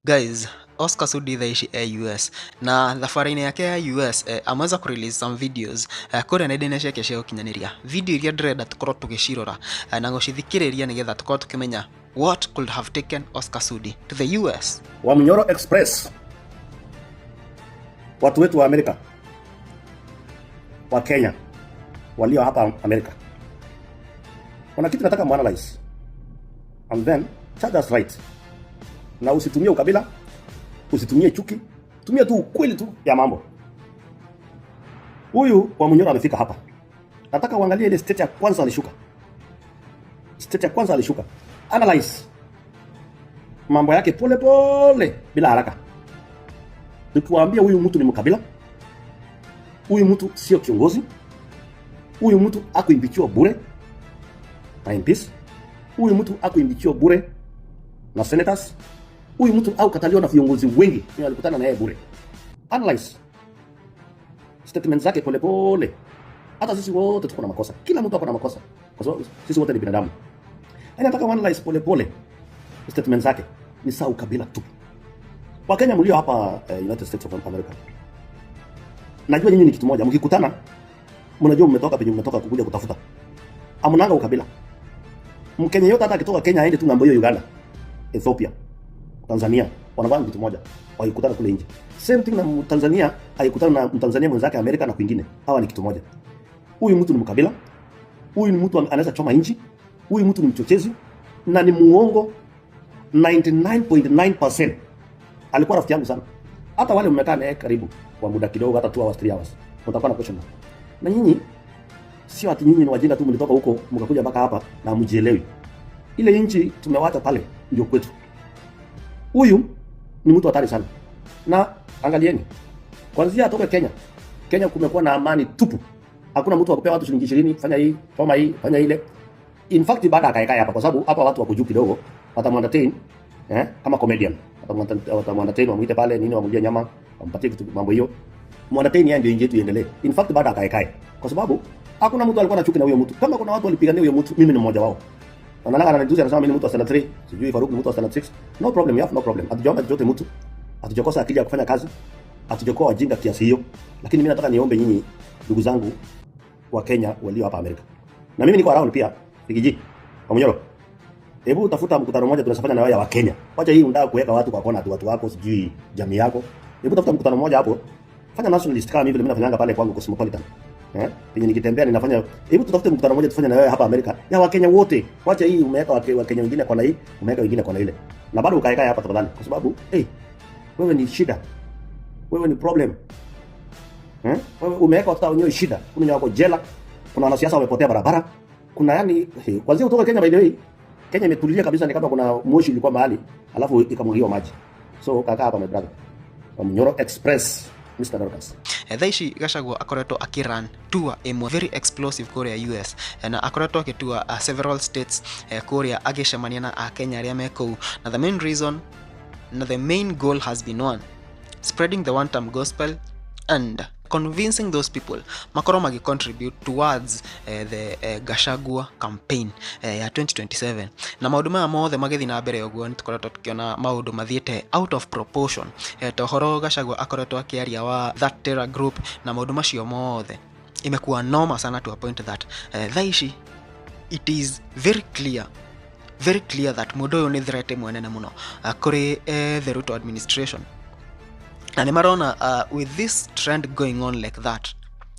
Guys, Oscar Sudi thaa ici e US na thabarĩ-inĩ yake ya US ameweza kurelease some videos kũrĩa nenda-inĩ ciake cia ũkinyanĩria. Video iria ndĩrenda tũkorwo tũgĩcirora na gũcithikĩrĩria nĩgetha tũkorwo tũkĩmenya what could have taken Oscar Sudi to the US. Wamunyoro Express, watu wetu wa Amerika, wa Kenya walio hapa Amerika, kuna kitu nataka muanalyze and then charge us right, na usitumie ukabila, usitumie chuki, tumia tu ukweli tu ya mambo. Huyu Wamunyoro amefika hapa, nataka uangalie ile state ya kwanza alishuka, state ya kwanza alishuka, analyze mambo yake pole pole bila haraka. Nikiwaambia huyu mtu ni mkabila, huyu mtu sio kiongozi, huyu mtu hakuimpeachiwa bure na MPs, huyu mtu hakuimpeachiwa bure na senators, huyu mtu au kataliwa na viongozi wengi, ni alikutana na yeye bure. Analyze statement zake pole pole. Hata sisi wote tuko na makosa, kila mtu ako na makosa, kwa sababu sisi wote ni binadamu. Yaani nataka analyze pole pole statement zake ni sawa ukabila tu. Wakenya mlio hapa United States of America, najua nyinyi ni kitu moja, mkikutana mnajua mmetoka penye mmetoka kukuja kutafuta, amunanga ukabila. Mkenya yote hata akitoka Kenya aende tu ng'ambo hiyo Uganda, Ethiopia, Tanzania, wanavaa kitu moja, wakikutana kule nje. Same thing na Mtanzania aikutana na Mtanzania mwenzake Amerika na kwingine, hawa ni kitu moja. Huyu mtu ni mkabila, huyu ni mtu anaweza choma nchi, huyu mtu ni mchochezi na ni muongo 99.9%. Alikuwa rafiki yangu sana. Hata wale mmekaa naye karibu kwa muda kidogo, hata 2 hours, 3 hours, mtakuwa na question. Na nyinyi sio ati nyinyi ni wajinga tu mlitoka huko mkakuja mpaka hapa na mjielewi. Ile nchi tumewacha pale ndio kwetu. Huyu ni mtu hatari sana. Na angalieni, kwanzia atoke Kenya, Kenya kumekuwa na amani tupu. Hakuna mtu akupea watu shilingi 20, fanya hii, choma hii, fanya ile. In fact baada akaekae hapa kwa sababu hapa watu wako juu kidogo, watamuentertain kama comedian. Watamuentertain, wamuite pale nini, wamulie nyama, wampatie kitu mambo hiyo. Muentertain yeye ndio inji yetu iendelee. In fact baada akaekae kwa sababu hakuna mtu alikuwa na chuki na huyo mtu. Kama kuna watu walipigania huyo mtu, mimi ni mmoja wao. Analanga ananijuza, anasema mimi ni mtu wa standard 3, sijui Faruk ni mtu wa standard 6. No problem, you have no problem. Hatujaomba chochote mtu. Hatujakosa akili ya kufanya kazi. Hatujakuwa wajinga kiasi hiyo. Lakini mimi nataka niombe nyinyi ndugu zangu wa Kenya walio hapa Amerika. Na mimi niko around pia, Riggy G. Wamunyoro. Hebu tafuta mkutano mmoja tunaweza na wewe ya wa Kenya. Wacha hii unataka kuweka watu kwa kona tu, watu wako sijui jamii yako. Hebu tafuta mkutano mmoja hapo. Fanya nationalist kama mimi vile mimi nafanyanga pale kwangu Cosmopolitan. Penye nikitembea ninafanya. Hebu tutafute mkutano mmoja tufanye na wewe hapa Amerika ya Wakenya wote. Wacha hii umeweka Wakenya wengine kona hii, umeweka wengine kona ile. Na bado ukae hapa tafadhali kwa sababu wewe ni shida. Wewe ni problem. Wewe umeweka watoto wenyewe shida. Kuna wako jela, kuna wanasiasa wamepotea barabara. Kuna yani hey, kwanza kutoka Kenya, by the way, Kenya imetulia kabisa, ni kama kuna moshi ilikuwa mahali, alafu ikamwagiwa maji. So kaka hapa, my brother. Wamunyoro Express, Mr. Dorcas. Thaa ici Gachagua akoretwo akĩrun tour ĩmwe very explosive kũrĩa US na akoretwo agĩtour several states kũrĩa agĩcemania na akenya arĩa me kũu, na the main reason na the main goal has been one: spreading the one term gospel and convincing those people makorwo magicontribute towards the Gachagua campaign ya 2027. Na maũndũ maya mothe magĩthiĩ na mbere ũguo, nĩ tũkoretwo tũkĩona maũndũ mathiĩte out of proportion, ta ũhoro Gachagua akoretwo akĩaria wa that terror group na maũndũ macio mothe imekuwa noma sana to a point that thaa ici it is very clear, very clear that mũndũ ũyũ nĩ threat ĩmwe nene mũno kũrĩ the Ruto administration, na nĩ marona with this trend going on like that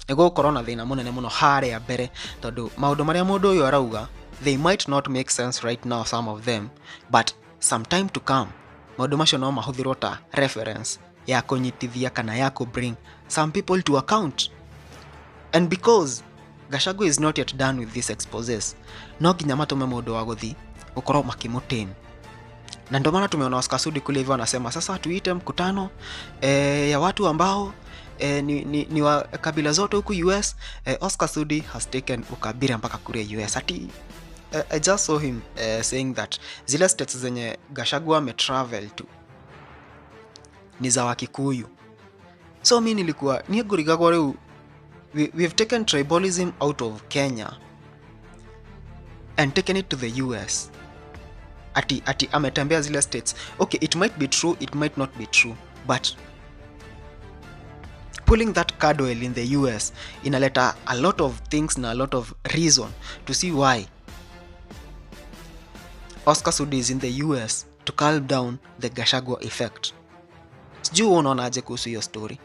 nĩ gũgũkorwo na thĩna mũnene mũno harĩa mbere, tondũ maũndũ marĩa mũndũ ũyũ arauga, they might not make sense right now, some of them, but some time to come maũndũ macio no mahũthĩrwo ta reference ya kũnyitithia kana ya kũ bring some people to account. And because Gachagua is not yet done with these exposes, no nginya matũme mũndũ wa gũthi gũkorwo makĩmũtame, na ndio maana tumeona Oscar Sudi kule hivyo anasema sasa tuite mkutano ya watu ambao ni wa kabila zote huku US. Oscar Sudi has taken ukabila mpaka kule US. Ati I just saw him saying that zile states zenye Gachagua ametravel to ni za Wakikuyu. So mi nilikuwa niĩ ngũrigagwo rĩu we've taken tribalism out of Kenya and taken it to the US. Ati ametembea zile states. Okay, it might be true, it might not be true, but pulling that card well in the US inaleta a lot of things na a lot of reason to see why Oscar Sudi is in the US to calm down the Gachagua effect. Sijui wewe unaonaje kuhusu hiyo story.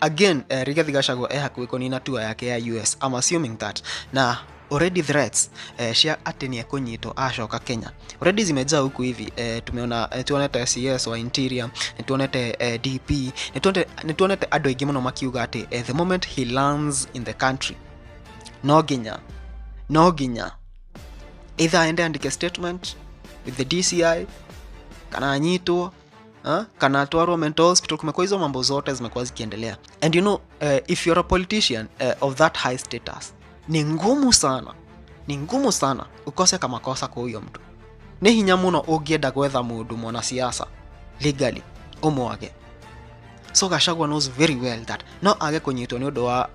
Again, Rigathi Gachagua hakuhĩ kũnina tour yake ya US. I'm assuming that na already threats cia atĩ nĩ ekũnyitwo acoka Kenya already zimejaa huku hivi. Tumeona tuonete CS wa Interior, nĩ tuonete DP, nĩ tuonete andũ aingĩ mũno makiuga atĩ the moment he lands in the country, no nginya either aende andike statement with the DCI kana anyitwo, ha? Kana atwarwo mental hospital. Kumekuwa hizo mambo zote zimekuwa zikiendelea, and if you're a politician of that high status, ni ngumu sana ukose kama kosa kwa huyo mtu. Nĩ hinya mũno ũngĩenda gwetha mũndũ mwanasiasa legally ũmwage. So Gachagua knows very well that no age kũnyitwo nĩ ũndũ wa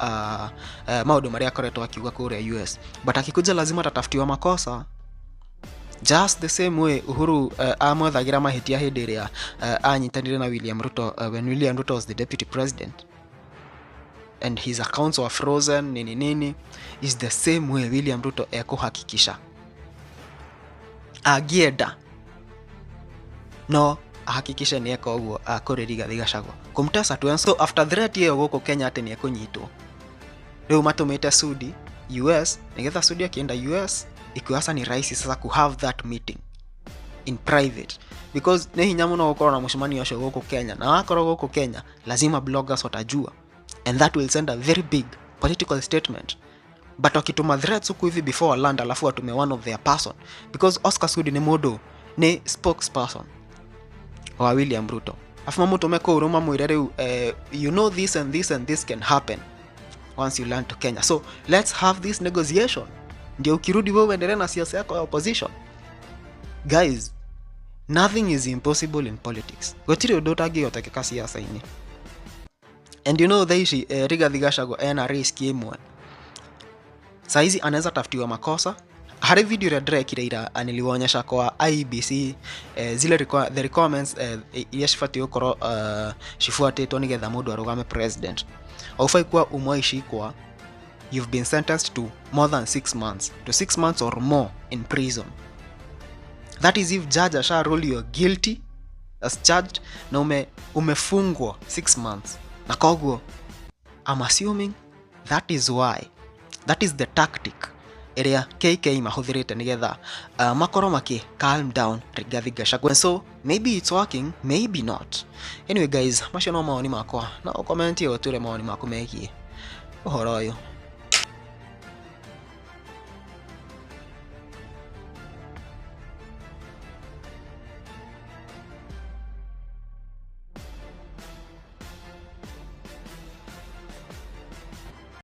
maũndũ marĩa akoretwo akiuga kũrĩa US, but akikuja lazima atatafutiwa makosa, just the same way Uhuru amwethagira mahĩtia hĩndĩ ĩrĩa anyitanire na William Ruto, when William Ruto was the deputy president and his accounts were frozen, nini nini. Is the same way William Ruto ekuhakikisha angĩenda no ahakikishe nĩ eka ũguo kũrĩ Rigathi Gachagua kũmtesa tu. So after threat ĩyo gũkũ Kenya atĩ nĩ ekũnyitwo, rĩu matũmĩte Sudi US nĩgetha Sudi akienda US ikuasa ni rahisi sasa ku have that meeting in private, because nĩ hinya mũno gũkorwo na mũcemanio ũcio gũkũ Kenya, na wakorwo gũkũ Kenya lazima bloggers watajua and that will send a very big political statement. But wakituma threats huku hivi before land, alafu watume one of their person, because Oscar Sudi nĩ mũndũ nĩ spokesperson wa William Ruto, afu mamũtũme kũu rĩu mamwĩre rĩu, you know this and this and this can happen once you land to Kenya, so let's have this negotiation ndio ukirudi wewe uendelee na siasa yako ya opposition. Guys, nothing is impossible in politics. Gũtirĩ ũndũ ũtangĩhotekeka siasa-inĩ. And thaa ici Rigathi Gachagua ena risk ĩmwe. Saizi anaweza tafutiwa makosa. Harĩ video ĩrĩa ndĩrekire ira, niliwaonyesha kwa IEBC zile the requirements iria cibatiĩ gũkorwo cibuatĩtwo nĩgetha mũndũ arũgame president. Haufai kuwa umewahi, you've been sentenced to more than 6 months, to 6 months or more in prison. That is if judge asha rule you're guilty as charged na umefungwa 6 months. Na koguo I'm assuming that is why, that is the tactic ĩrĩa KK mahũthĩrĩte nĩgetha makorwo makĩ calm down Rigathi Gachagua. And so maybe it's working, maybe not. Anyway guys, macio no mawoni makwa, na ũcommentie ũtwĩre mawoni maku megiĩ ũhoro ũyũ.